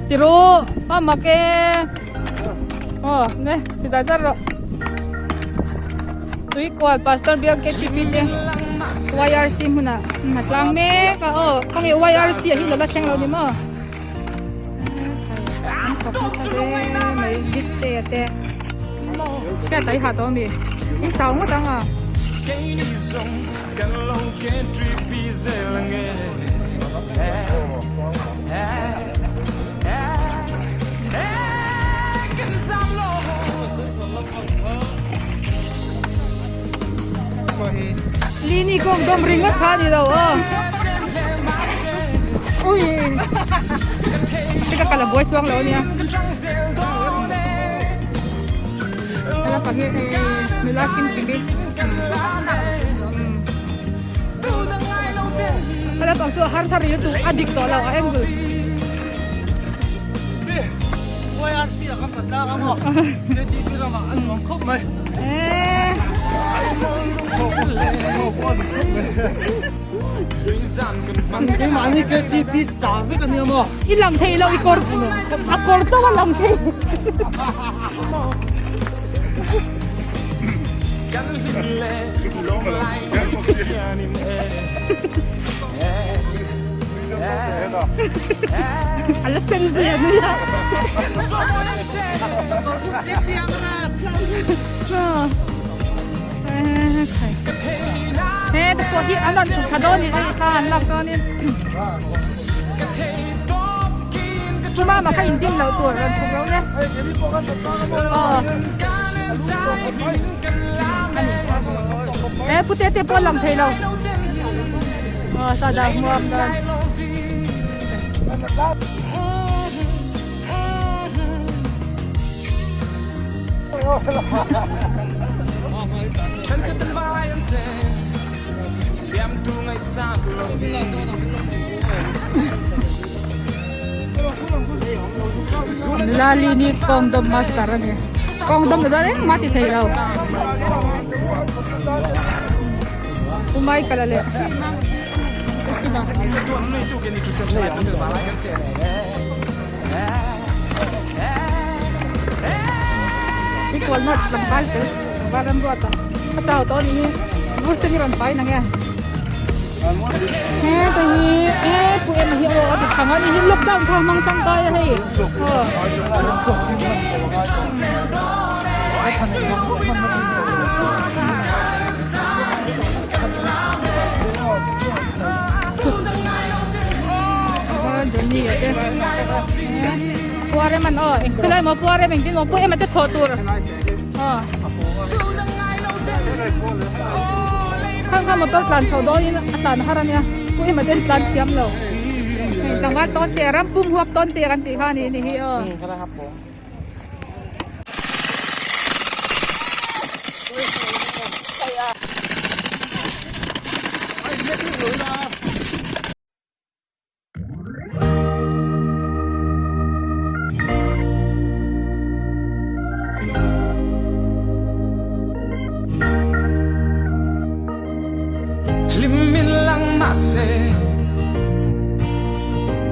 Tiru a mak e aw ne ti zar zar rawh Tuikual Pastor Bial KTP te YRC hmunah a tlang mek a aw khawnge YRC ah hi lo la thleng lo ni maw an thawk nasa hle mai bik te a te hriat a i ha tawh ami in chau ngawt ang a. Lini kawng dawm ringawt kha a ni lo aw. Ui. Ka kal a buai chuang lo ania. Hala pang hi nula kim kim hi. Hala pang chu a harsa ri lutuk a dik tawh lo a angle. YRC a kan khat tlak a maw? KTP ramah an nuam khawp mai. Keimahni KTP ta vek a nia maw? I lang thei lo i kawr a kawr chauh a lang thei. A la sen zui a nia. He te pawh hi an rawn chhuk thla dawn a ni hei kha an lak chuanin chuma mah kha indim loh tur rawn chhuk loh le aw he pute te pawh a lang thei lo. Aw sada hmuam dawn. Lali ni kawngdawm master a ni. Kawngdawm la chuan engmah ti thei lo. U Michael a leh U Kima. I kual nawt tlangval fel tlangval ram ruat a a chau tawh a nih hi vur sen i rawn pai nang e he te hi he pu em a hi aw a ti thang a ni hi lockdown kha hmang tangkai a hei aw. Puarem an aw eng khawilai maw puarem engtin maw pu ema te thawh tur aw khang kha motor tlan chho dawnin a tlan har ania pu ema te an tlan thiam lo hei tlangval tawn te ram pum huap tawn te kan tih kha a ni ni hi aw.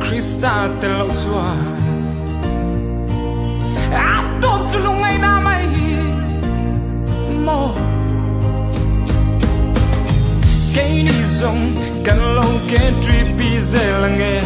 Krista tel lo chuan a tawp chu lungngaihna mai hi maw Keini zawng kan lo ke ṭipi zel ange.